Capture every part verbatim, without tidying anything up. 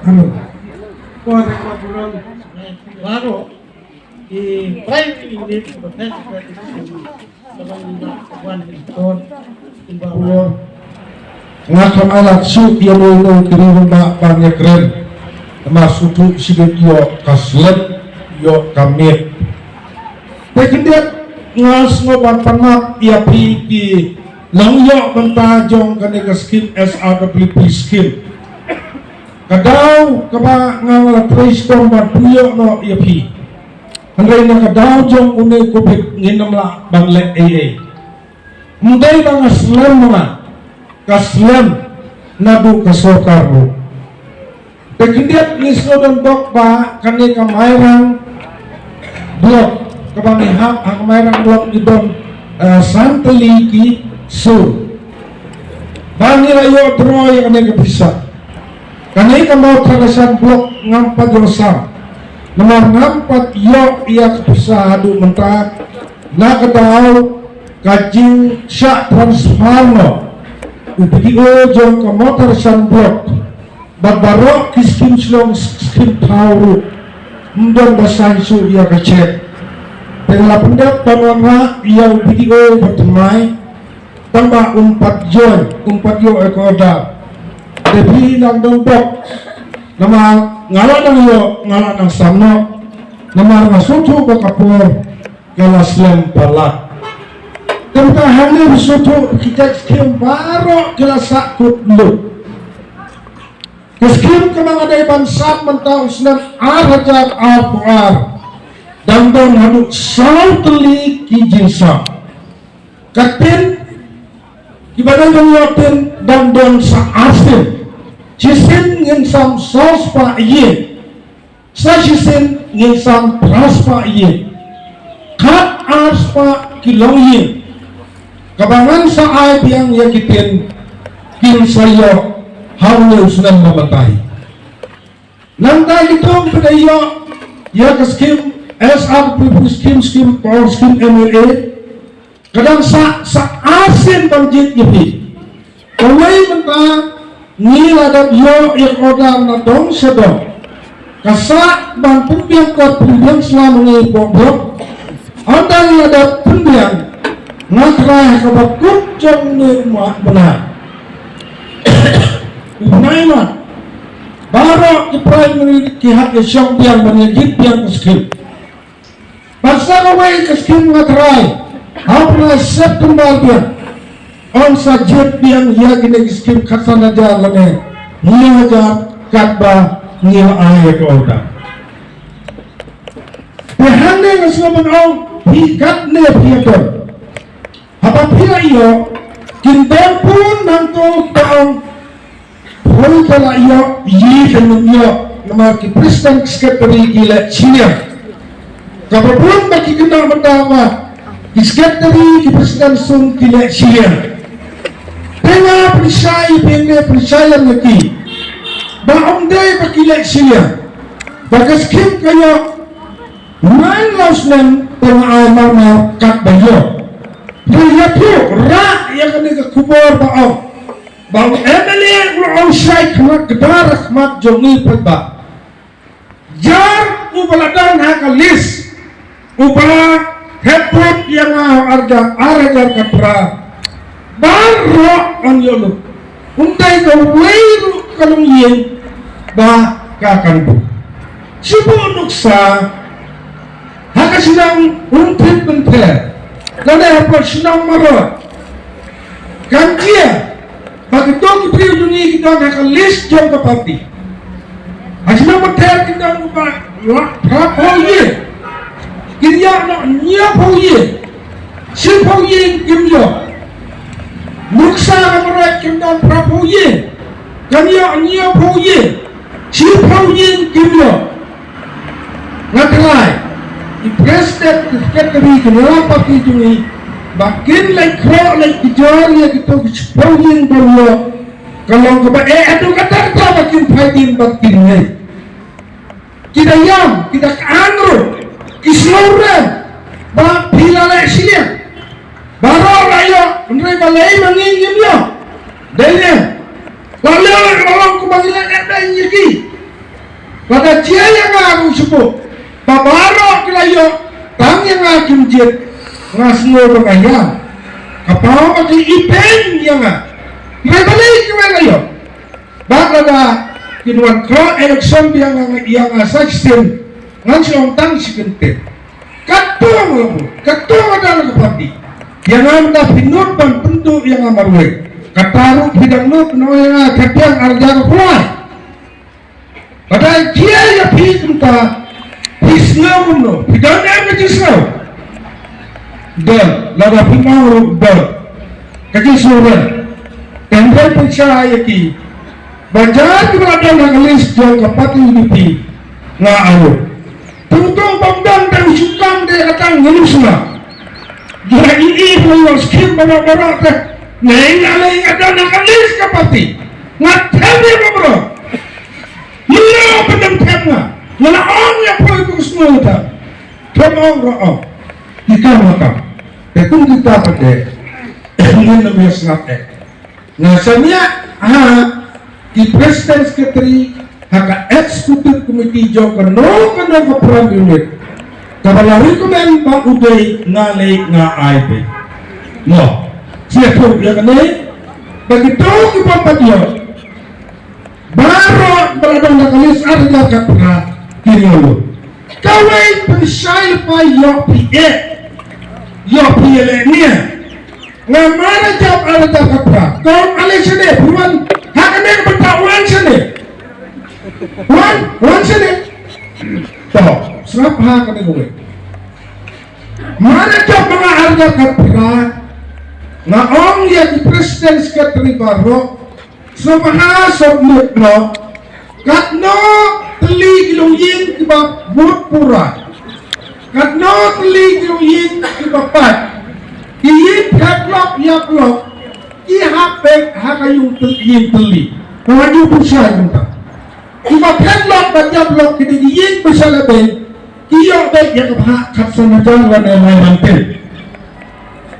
Hello. Ko re ko buron. Baru. Di primary unit professor. Nga khlem ai lad shuh ïa uno uno ki riew rangbah ban ïakren. Namar shuh shuh shu ïoh ka slem, ïoh ka miet. Te khyndiat nga sngew ban pan map ïa phi ki nongïoh bynta jong kane ka skim S R W P skim. Ka daw kaba nga la trei shitom ban pynïoh noh ïa phi. Hynrei na ka daw jong une u Covid ngin ym lah ban leh ei ei. Ym dei ba nga slem ma nga, ka slem naduh ka sorkar ruh. Te khyndiat ngi sngewdon bok ba kane ka Mairang block, kaba ngi hap ha ka Mairang block ngi don, eh, san tylli ki sur. Ba ngi la ïoh draw ïa kane ka pisa. Kane ka Mawthadraishan block ngam pat ïoh sam. Namar ngam pat ïoh ïa ka pisa haduh mynta na ka daw ka jingshah transfer noh u B D O jong ka Mawthadraishan block. Bad baroh ki skim shnong, skim thaw ruh ym don ba saiñ shuh ïa ka cheque. Te nga la pyndep ban wanrah ïa u B D O ba thymmai. Tang ba um pat join, um pat ïoh ïa ka order. Te phi nang don bok. Namar nga la nang ïoh, nga la nang sam noh. Namar nga sngewthuh ba ka por ka la slem palat. Te mynta hangne phi sngewthuh ki cheque skim baroh ki la sahkut lut. Ka skim kaba nga dei ban sam mynta u snem ar hajar arphew ar dang don haduh saw tylli ki jingsam. Ka tin, kiba dei ban ïoh tin dang don sa ar sien. Shisien ngin sam saw spah ïing. Sa shisien ngin sam phra spah ïing. Khat ar spah ki longïing. Kaba ngan sa ai biang ïa ki tin kin sa ïoh ha une u snem ba mynta hi. Nangta ki tong phi da ïoh ïa ka skim S R P P skim, skim power skim M L A. Ka dang sa, sa ar sien ban jied ïa phi. Kawei mynta ngi la dep ïoh ïa ka order na dong sha dong. Ka sah ban pynbiang kot pynbiang sla ma ngi hapoh block. Hynda ngi la dep pynbiang, nga trai ha kaba kut jong une u mah bnai. U bnai ma baroh ki primary ki hap ïa shong biang ban ïa jied biang ka skim. Bad sa kawei ka skim nga trai ha u bnai September biang, yn sa jied biang ïa kine ki skim khatsan hajar lane hynñiew hajar katba ngi la ai ïa ka order. Te hangne nga sngewbha ban ong phi katne phi ïa don. Haba phi la ïoh, kin don bun hangto kiba ong, phi ka la ïoh, ïa ka nym ïoh, namar ki president secretary ki leh shiliang. Kaba bun ba ki kynnoh mynta ba ki secretary ki president sung ki leh shiliang. Te nga pynshai, pynshai, pynshai ïa ki ba ym dei ba ki leh shiliang. Ba ka skim ka ïoh man la u snem te nga ai marmar katba ïoh. Te ïathuh rah ïa kane ka khubor ba ong ba u M L A u la ong shai khmat kdar khmat jong ngi paidbah. Jar uba la don ha ka list uba la heh vote ïa nga ha ar hajar, ar hajar khatphra. Baroh yn ïoh lut. Ym dei kawei ruh ka longïing ba ka kan buh. Shu buh nuksa ha ka shnong Umphit Mynther lane hapoh shnong Marwat. Kan jia ba kito ki briew jong ngi ki don ha ka list jong ka party. Ha shnong Mynther ki don ba la phraphew ïing. Kin ïoh noh hynñiewphew ïing. Shiphew ïing kim ïoh. Nuksa ha Marwat kim don phraphew ïing. Kan ïoh hynñiewphew ïing. Shiphew ïing kim ïoh. Nga trai ki president, ki secretary, ki nongïalam party jong ngi ba kin leit khroh leit kjor ïa kito ki shiphew ïing ban ïoh. Ka long kaba eh haduh katta katta ba kin phai dien bad kin ngeit. Ki da ïam, ki da kynrung, ki sngewrem ba phi la leh shiliang. Baroh la ïoh, hynrei balei ma ngi ngim ïoh? Dei ne Ngi la ïa beiñ ïa ki. Lada jia ïa nga ruh shu buh ba baroh ki la ïoh tang ïa nga kim jied, nga sngew ba nga ïam. Ka paw ba ki ibeiñ ïa nga. Hynrei balei kiwei la ïoh? Bad lada kin wan khroh election biang ïa nga, ïa nga sa shisien, ngan shu ong tang shi kyntien. Katto nga la buh, katto nga dang ka party. Ïa nga mynta phi nud ban pynduh ïa nga marwei. Kata ruh phi dang nud ban ong ïa nga khadbiang ar hajar arphew lai. Lada jia ïa phi kumta, phi sngew kumno? Phi don em ka jingsngew? Don. Lada phi ong ruh don. Ka jingsngew don. Te hynrei pynshai ïa ki ba jar kiba la don ha ka list jong ka party U D P, nga ïoh. Te uto u bym don te u shu kam te ka tang ngi ym sngewsih. Ïa i i pynlong skim baroh baroh te. Nga ïa nga lei nga don ha ka list ka party. Nga them ïa baroh. Ïa pyndonkam nga. Nga la ong ïa phi, phi sngewthuh. Phi ong ruh ong. Ki kam nga kam. Te kum kita pat de. Ngin ym ïa sngap eh. Nga shaniah ha ki president secretary ha ka executive committee jong kano kano ka Prime Unit. Kaba la recommend ba u dei, nga lei nga ai beit. Mo. Sngewthuh ïa kane. Ba kito ki bym pat ïoh. Baroh ba la don ha ka list ar hajar khatphra ki ïoh lut. Kawei pynshai lypa ïoh phi eh. Ïoh phi ïalehnia. Nga mar jop ar hajar khatphra. Kong ale shane phi wan ha kane ka bynta, wan shane. Wan, wan shane. To, sngap ha kane kawei. Mar jop ma nga ar hajar khatphra. Nga ong ïa ki president secretary baroh. Sngewbha submit noh. Katno tylli ki longïing kiba bud pura? Katno tylli ki longïing kiba pait? Ki ïing phet lok ïap lok ki hap beit ha ka ïing tyl-, ïing tylli. Ka wan ju pynshai kumta. Kiba phet lok bad ïap lok ki dei ki ïing ba sha lade. Ki ïoh beit ïa ka bhah khatsan hajar lane lai man pin.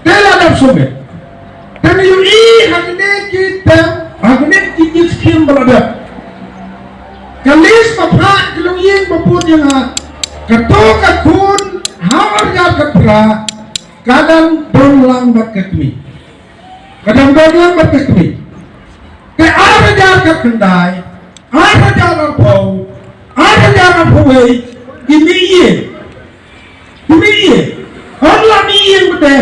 Te la dep submit. Te ngi ïohi ha kine ki term, ha kine ki, ki skim ba la dep. Ka list ba phah ki longïing ba bud ïa nga. Kato ka khun ha ar hajar khatphra ka dang don lang bad ka kmie. Ka dang don lang bad ka kmie. Te ar hajar khatkhyndai, ar hajar arphew, ar hajar arphew wei, ki mih ïing. Ki mih ïing. Haba la mih ïing bad te,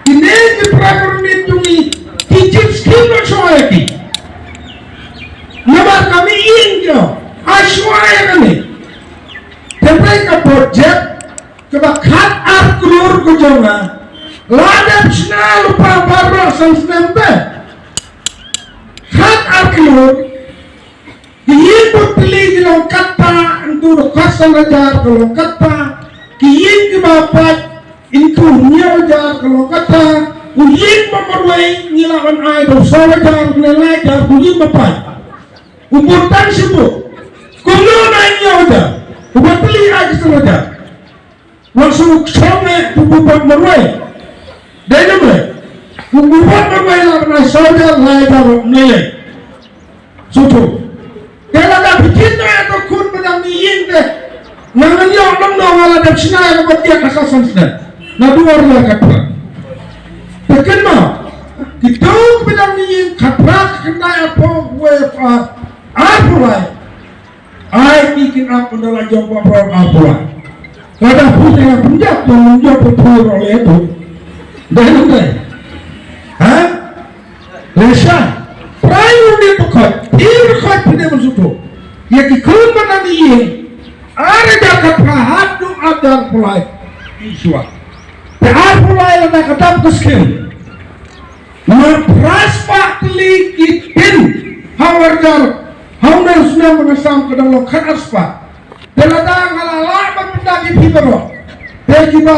kine ki Prime Unit jong ngi, ki jin skim noh shuwa ïa ki. Namar ka mih ïing ki noh. Ai shuwa ïa kane. Te peit ka budget, kaba khat ar klur ka jong nga. La dep shna lypa baroh san snem te. Khat ar klur. Ki ïing bad tylli ki long katta, ntu da khatsan hajar ka long katta. Ki ïing kiba pait, ntu hynñiew hajar ka long katta. U ïing ba marwei ngi lah ban ai da saw hajar ne lai hajar, u ïing ba pait. U bud tang shibun. Kumno nai hynñiew hajar? U ba tylli ai khatsan hajar. Wat shu shong eh, u bud marwei. Dei ne em? U bud marwei lah ban ai saw hajar, lai hajar, ym lei lei. Shu tu. Te lada phi jied noh ïa ka khun ba dang mih ïing te, nga ngan ïoh lano, nga la dep shna ïa kaba tiak ha ka san snem. Naduh ar hajar khatphra. Te kynmaw, kito kiba dang mih ïing khatphra, khyndai, arphew, wei, arphew lai. Ai ki kin ap ynda la jop ba bor ap bor. Lada phi te nga pynjop, te nga pynjop, phi phi ro le tu. Dei ne em dei? Ha? Lehse. Prai u dei phi khot, phi khot phi dei ban shu tu. Ïa ki khun ba na mih ïing. Ar hajar khatphra haduh ar hajar arphew lai. Iswa. Te arphew lai lada ka dap ka skim. Mar phra spah tylli ki tin ha u ar hajar, ha une u snem ba nga sam ka dang long khat ar spah. Te lada nga la lah ban pyndap ïa phi baroh, te kiba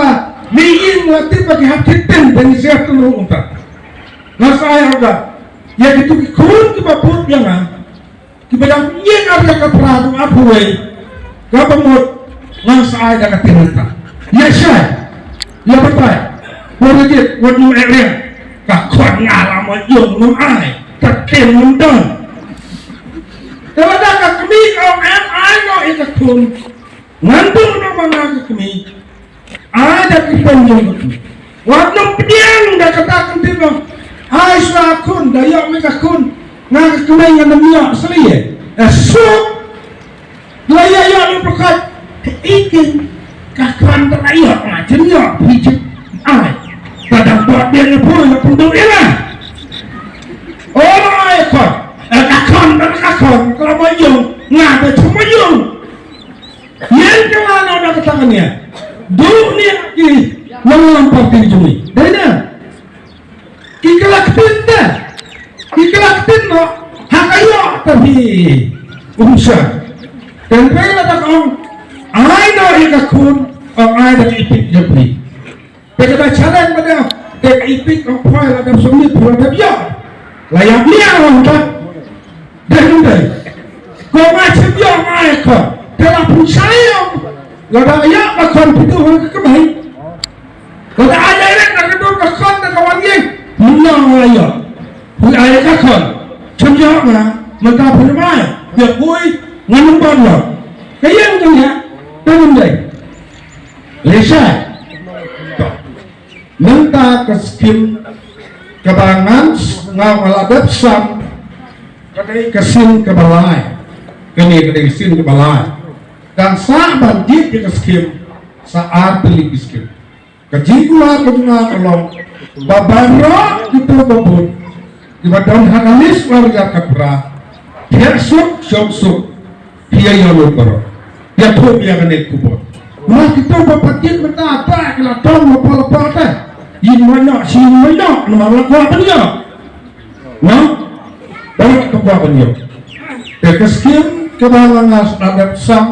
mih ïing nga tip ba ki hap thied tin, te ngi sngewthuh ruh kumta. Nga sa ai order ïa kito ki khun kiba bud ïa nga. Kiba dang ïeng ar ïa ka phra haduh arphew wei, kaba mut ngan sa ai da ka tin mynta. Ïa shai, ïa batai, wat ïa jit, wat nym eh riang. Ka khot nga la ma ïong ngam ai, ka tin ngam don. Khun, ngan duh noh ma nga ka kmie. Ai da ka kyrteng jong ka kmie. Wat nym pdiang da kata ka ktien ba, ai shuwa khun, da ïoh me ka khun, nga ka kmie ngan nym ïoh sli. Eh, suk. La ïa ïoh lut ba khot. Ikin ka khon da la ïoh nga jin ïoh phi jin. Ai. Ka dang bot biang ïa phi ïa pynduh ïa nga. O ai khon. Eh, ka khon da ka khon ka la ma ïung nga da chuma ïung. Ïeng ka la no da ka tang nia. Duh nia ki nonglam parti jong ngi. Dei na. Ki kylla ktien te. Ki kylla ktien noh. Ha ka ïoh te phi. Um sha. Tang phi la da ong. Ai noh ïa ka khun. Ong ai da ka ipit jong phi. Te ka da challenge ba da. Te ka ipit ong phi la da sumit phi la da ïoh. La ïoh nia ong ta. Dei ne em dei? Ko nga shim ïoh nga ïa ka. Te la pynshai ïoh. Lada ïa ka khon phi tu hong ka kmai. Lada ai direct na ka dur ka khon na ka wan ïeng. Mynno nga ïoh. Phi ai ka khon. Shim ïoh nga. Mynta phi mai. Ïa phi. Ngan ym ban ïoh. Ka ïeng ka ïa. Dei ne em dei? Lisa. Mynta ka skim kaba ngan s-, nga, nga la dep sam, ka dei ka sien kaba lai. Kane ka dei ka sien kaba lai. Kan sa ban jied ïa ka skim, sa ar tylli ki skim. Ka jingkular ka jong nga ka long ba baroh kito ba bun kiba don ha ka list ar hajar khatphra, thiah suk, shong suk, phi ïa ïoh lut baroh. Ïathuh ïa kane ka khubor. Ma kito ba pat jied mynta ba ki la tong lypa lypa te. Ïa mynno, shi mynno, namar la kwah ban ïoh. No? Baroh ka kwah ban ïoh. Te ka skim kaba nga nga sdang dep sam.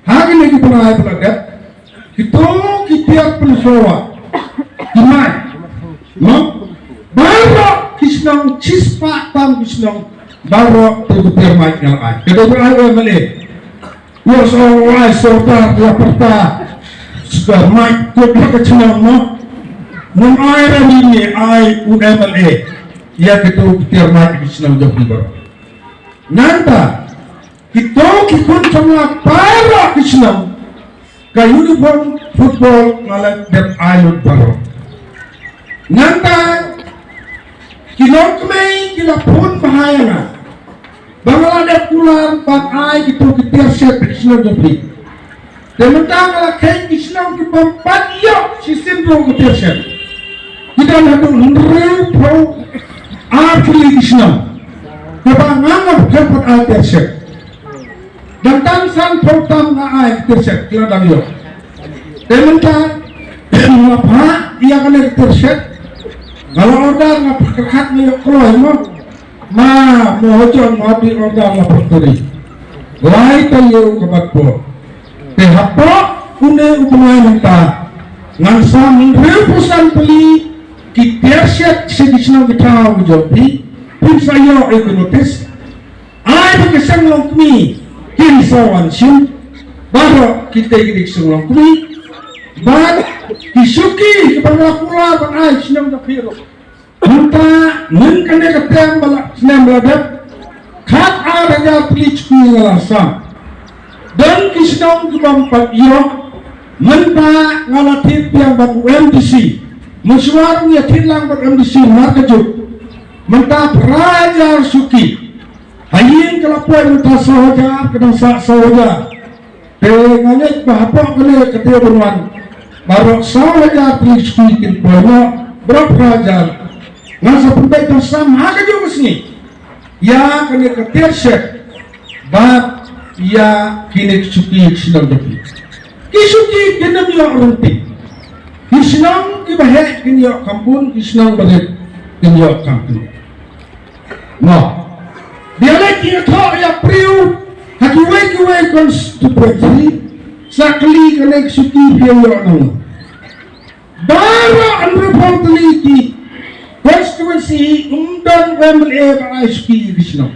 Ha kine ki bnai ba la dep, kito ki tiar pynshoi, ki mai. No? Baroh ki shnong shispah tam ki shnong, baroh to ki tiar mai nga la ai. Ka dei ba ai u M L A. Ïa shu ai sorkar ïa pyrta. Sdang mai kut ha ka shnong mo. Ngam ai ra ni ni ai u M L A. Ïa kito ki tiar mai ki shnong jong ki baroh. Nangta, kito ki khun samla baroh ki shnong. Ka uniform football nga la dep ai lut baroh. Nangta ki longkmie ki la phone bha ïa nga ba nga la dep kular ban ai kito ki tiar shet ki shnong jong phi. Te mynta nga la kheiñ ki shnong ki bym pat ïoh shisien ruh ki tiar shet. Ki don haduh hynriewphew ar tylli ki shnong kiba nga ngam pat ai tiar shet. Dang tang sanphew tam nga ai tiar shet ki la dang ïoh. Te mynta nga phah ïa kane tiar shet. Nga la order nga pyrkhat nga ïoh kloi mo. Ma mo hajong ma bi order la factory. Lai taïew ka bat por. Te hapoh une u bnai mynta ngan sam hynriewphew san tylli ki tiar shet sha ki shnong ki thaw ki jong phi. Phin sa ïoh ïa ki notice. Ai ba ki seng longkmie kin sa wan shim. Baroh kita ki dei ki seng longkmie. Bad ki shuki kiba nga kular ban ai shnong da phi ruh. Mynta ngin kane ka term ba la snem ba la dep. Khat ar hajar tylli shuki nga la sam. Don ki shnong ki bym pat ïoh. Mynta nga la thied biang bad u M D C. Mynshuwa ruh ngi ïa thied lang bad M D C mar ka juk. Mynta phra hajar shuki. Ha ïing ka la poi mynta saw hajar, ka dang sah saw hajar. Te nga ngeit ba hapoh kane ka taïew ban wan baroh saw hajar tylli shuki kin poi noh, baroh phra hajar. Nga sa pynbeit ban sam ha kajuh ka sngi ïa kane ka tiar shet bad ïa kine ki shuki ki shnong jong phi. Ki shuki kin ym ïoh ryntih. Ki shnong kiba heh kin ïoh kham bun, ki shnong ba rit kin ïoh kham kynnoh. Mo. Ïa leh ki ïathoh ïa briew ha kiwei kiwei constituency, sa kylli kane ka shuki phi ïoh nangno. Baroh hynriewphew tylli ki constituency ym don MLA ba ai shuki ïa ki shnong.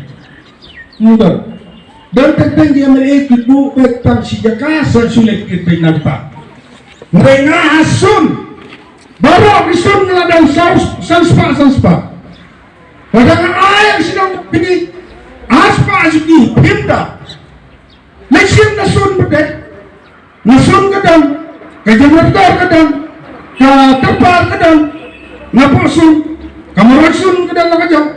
Ym don. Don teng teng ki MLA ki buh beit tang shi jaka sa shu leit ki beit nangta. Hynrei nga ha Sut baroh ki Sut nga la don saw, san spah, san spah. Lada nga ai ïa ki shnong phi, ar spah shuki phim da. Leit shim na Sut Ka Jemraptor ka don, ka Tyrpar ka don, na Pohsung, ka Marwaisun ka don la ka jong,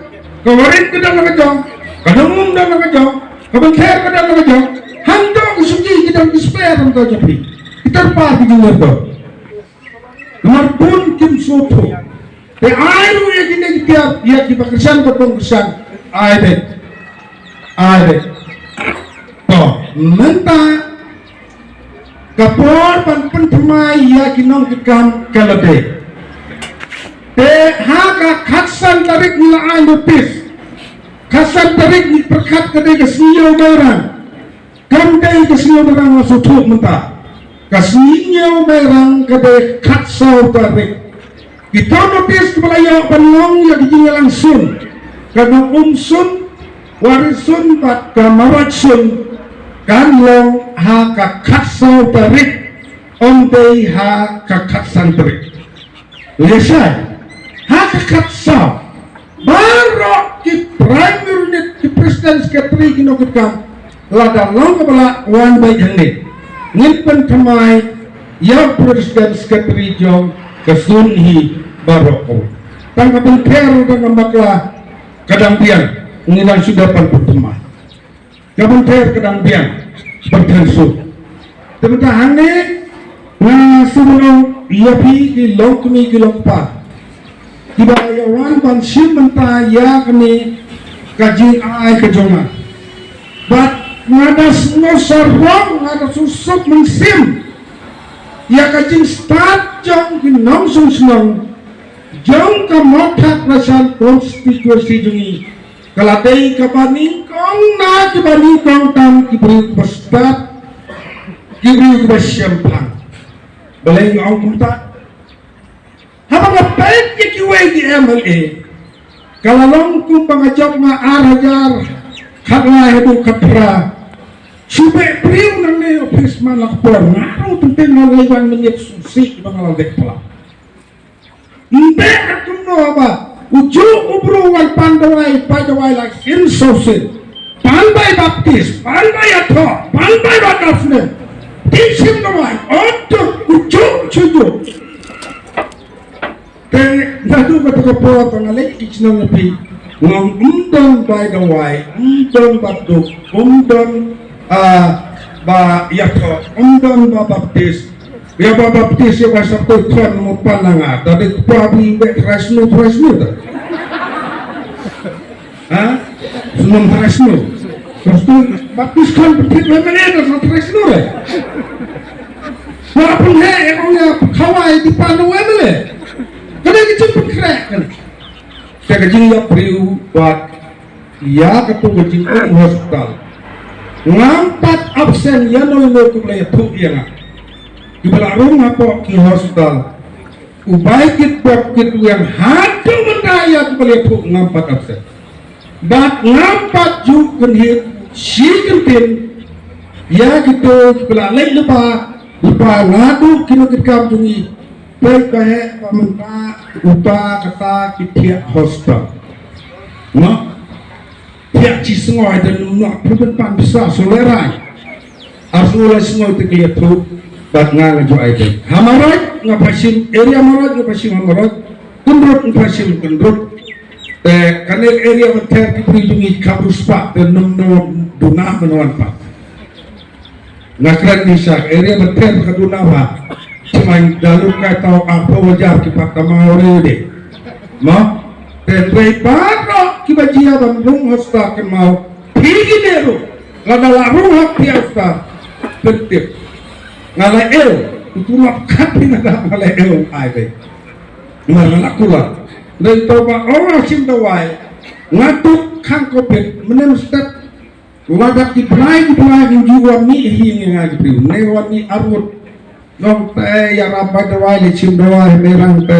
ka Warit ka don la ka jong, ka Dongum don la ka jong, ka Bynther ka don la ka jong, hangto ka Suki ki don ki spare hangto jong phi. Ki Tyrpar ki Jemraptor. Namar bun kim sngewthuh. Te ai ruh ïa kine ki tiap, ïa kiba kyrshan bad bym kyrshan. Ai beit. Ai beit. To, mynta ka por ban pynthymmai ïa ki nongkitkam ka la dei. Te ha ka khatsan tarik ngi la ai notis. Khatsan tarik ngi pyrkhat ka dei ka sngi Ïewmairang. Kam dei ka sngi Ïewmairang, nga sngewthuh mynta. Ka sngi Ïewmairang ka dei khatsaw tarik. Kita notis kiba la ïoh ban long ïa ki jingïalang sun, ka Nongumsun, Warisun bad ka Marwaisun, kan long ha ka khatsaw tarik, ym dei ha ka khatsan tarik. Lehse ha ka khatsaw, baroh ki primary unit, ki president, secretary, ki nongkitkam, lada long kaba lah, wan beit hangne. Ngin pynthymmai ïa u president, secretary jong ka zone hi baroh kawei. Tang ka Bynther, tang ka Bakla, ka dang biang, ngi dang shu dei ban pynthymmai. Ka Bynther ka dang biang, pyrthen suk. Te mynta hangne nga sngewbha ïa phi ki longkmie ki longkpa kiba ïa wan ban shim bynta ïa kane ka jingai ka jong nga. Bad nga da sngewsarong, nga da sngewsuk mynsiem ïa ka jingstad jong ki nongshong shnong jong ka Mawthadraishan constituency jong ngi. Ka la dei kaba nyngkong na kiba nyngkong tam ki briew kiba stad, ki briew kiba shemphang. Balei nga ong kumta? Haba nga peit ïa kiwei ki M L A, ka la long kumba nga jop nga ar hajar khatlai haduh khatphra. Shu beh briew nangne office man la ka por, nga ruh teng teng nga la wan mynmiet sngewsih ba nga la dep pla. Ym beh kumno ba u juh u bru wan pan dawai, bai dawai la sien sawsien. Pan bai baptis, pan bai ïathoh, pan bai baptis ne. Ti shim dawai, onto u juh u juh. Te naduh kata ka por tang nga leit ki chnong na phi. Ngam, ym don bai dawai, ym don baptis, ym don, ah, ba ïathoh, ym don ba baptis. Ïa ba baptis ïa ba sap tu khon mo pan na nga. Tadi kpa bi be trai snu, trai snu ta. Ha? Snu, trai snu. Terus tu baptis khon petit be mene ta sa trai snu re. Wa pun he e ong ïa khawai di pan we mene. Kada ki chup kre kan. Te ka jingïap briew bad ïa katu ka jingum hospital. Ngam pat absent ïa no ïa no kiba la ïathuh ïa nga. Kiba la rung hapoh ki hospital. U bai kit bok kit wiang haduh mynta ïa kiba la ïathuh ngam pat absent. Bad ngam pat ju kynhit shi kyntien ïa kitu kiba la leit lypa lypa naduh ki nongkitkam jong ngi. Peit ba heh ba mynta uta kata ki thiah hospital. Mo? Thiah shi sngewbha da num noh phi ban pan pisa shu lehrain. Ar sngewbha sngewbha te ki ïathuh bad nga nga ju ai beit. Ha Mawroit nga pha shim, area Mawroit nga pha shim ha Mawroit. Kynrut nga pha shim Kynrut. Te kane area Bynther ki briew jong ngi kham riewspah te num noh duna mynwan pat. Nga kren ni sa area Bynther ka duna ba. Chimai da lum kai tau arphew hajar ki pat tama ore de. Mo? Te trei baroh kiba jia ban rung hospital kynmaw. Phi ki de ruh. Lada la rung hok phi hospital. Pyntip. Nga la eu. Utu lap kat phi nga da nga la eu ai beit. Nga la kular. Dei tau ba ong nga shim dawai. Nga tuk khang covid. Mynne step. Lada ki blai ki blai ki ju wan mih hi ngi nga ki briew. Ngi wan mih arngut. Ngong te ïarap bai dawai le shim dawai Ïewmairang te.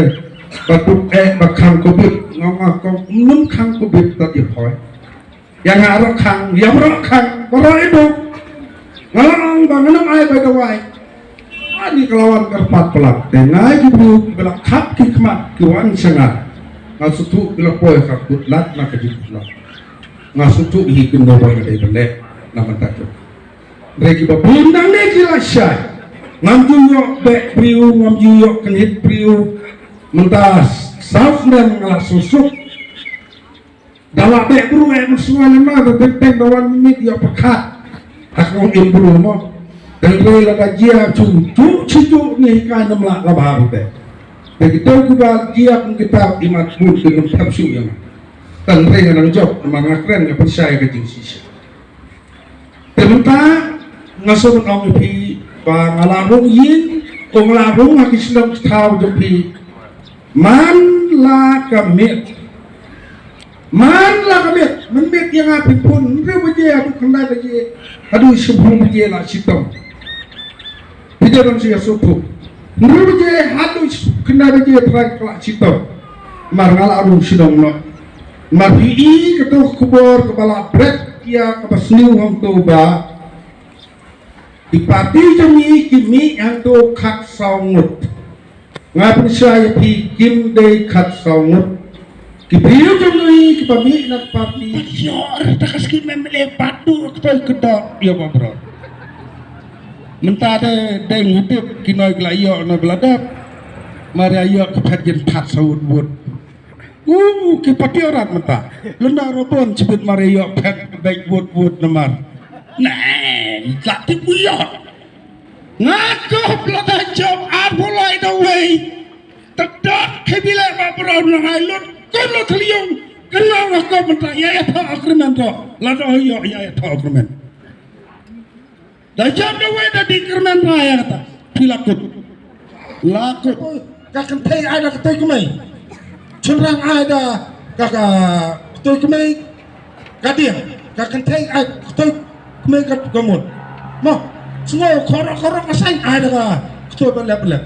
Ba tuk eh ba khang covid. Ngong nga kong ym num khang covid ta ïa phoi. Ïa nga ruh khang, ïa ruh khang, baroh i duk. Nga la ong ba nga nang ai bai dawai. Ani ka la wan kyrpad palat. Te nga ki briew kiba la khap ki khmat ki wan sha nga. Nga sngewthuh ki la poi ka kut lad na ka jingkut lad. Nga sngewthuh hi kyndoh ba nga dei ban leh na mynta ka. Hynrei kiba bun nangne ki la shai. Ngam ju ïoh beh briew, ngam ju ïoh kynhit briew. Mynta saw snem nga la suk suk. Da la beh briew eh mynshuwa lem na da teng teng da wan miet ïoh pyrkhat. Ha ka ong im briew mo. Teng teng lada jia chu chu chu chu ngi hikai nam la la ba ha te. Te kita kiba jia kum kita imat bun te ngam tham shu ïa nga. Teng teng nga nang jop ma nga kren nga pynshai ka jingshisha. Te mynta nga shu ban ong ïa phi ba nga la rung ïing, ko nga la rung ha ki shnong ki thaw jong phi. Man la ka miet. Man la ka miet, man miet ïa nga phi pun, hynriew baje haduh khyndai baje, haduh shiphew baje la shitom. Phi dei ban shu ïa shu pun. Hynriew baje haduh khyndai baje trai ka la shitom. Mar nga la rung shnong noh. Mar phi i kato ka khubor kaba la bret ïa kaba sniew hangto ba ki party jong ngi ki mih hangto khatsaw ngut. Nga pynshai ïa phi kim dei khatsaw ngut. Ki briew jong ngi kiba mih na party. Pat ïoh re ta ka skim M L A pat tu ka toy kedok ïa ba bro. Mynta de deng hutip ki noi ki la ïoh na ba la dep. Mar ïa ïoh ka phet jin phat sa wut wut. U ki party rat mynta. Lynda robon chibit mar ïa ïoh phet bek wut wut namar. Ne, la tip u ïoh. Nga ko la da jop ar bolai da wei. Tadot ke bile ba bro na hai lut. Ko lo tliung. Kena nga ko mynta ïa ïa tho agreement to. La da ïoh ïa ïa tho agreement. Da jam da wei da di kyrmen raya kata. Phi la kut. La kut. Ka kynthei ai da ka toi kmei. Chynrang ai da ka ka toi kmei. Ka dieng. Ka kynthei ai ka toi kmei ka ka mut. Mo. Sngo khoro khoro ka sain ai da ka ka toi ba lep lep.